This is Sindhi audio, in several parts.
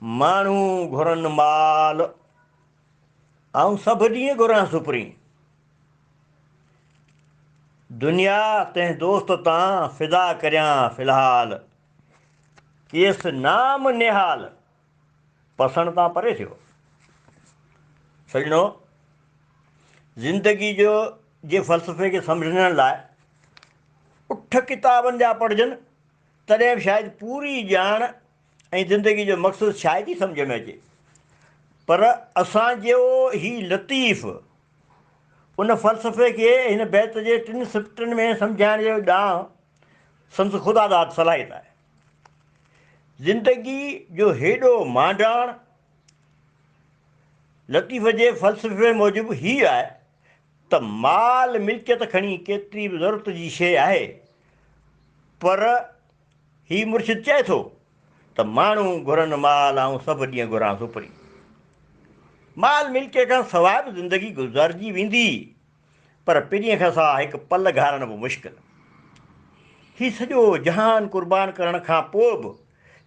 ماڻهو گهرن مال، آئون سڀ ڏينهن گهران سپرين. دنيا تنهن دوست تان فدا ڪريان في الحال، ڪيس نام نهال پسڻ تان پري ٿيو. سڄڻو! زندگي جو جي فلسفي کي سمجهڻ لاء اٺ ڪتابن جا پڙهجن تڏهن به شايد پوري ڄاڻ ۽ زندگي جو مقصد شايد ئي سمجهه ۾ اچي. پر اسان جو هي لطيف ان فلسفي کي هن بيت جي ٽن سٽن ۾ سمجهائڻ جو ڏانء سندس خداداد صلاحيت آهي. زندگي جو هيڏو مانڊاڻ لطيف جي فلسفي موجب هي آهي ته مال ملڪيت کڻي ڪيتري به ضرورت جي شيء آهي پر هي مرشد چئي ٿو ته ماڻهو گهرن مال آئون سڀ ڏينهن گهران سپرين. مال ملڪيت کان سواء به زندگي گذارجي ويندي پر پرينء کان سواء هڪ پل گهارڻ به مشڪل. هي سڄو جهان قربان ڪرڻ کان پوء به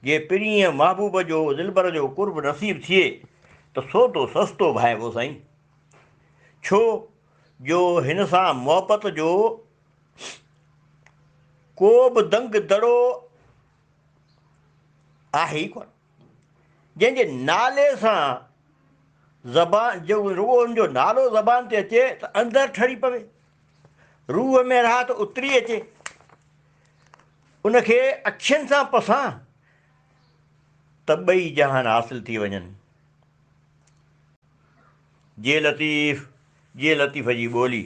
جي پرينء محبوب جو دلبر جو قرب نصيب ٿئي ته سودو سستو ڀانئبو سائين. ڇو جو هن سان محبت جو ڪو به دنگ دڙو آهي ئي ڪونه، جنهن جي نالي سان زبان جو رڳو ان جو نالو زبان تي اچي ته اندر ٺري پوي، روح ۾ راحت اتري اچي، ان کي اکين سان پسان ته ٻئي جهان حاصل ٿي وڃن. جي لطيف، جي لطيف جي ٻولي.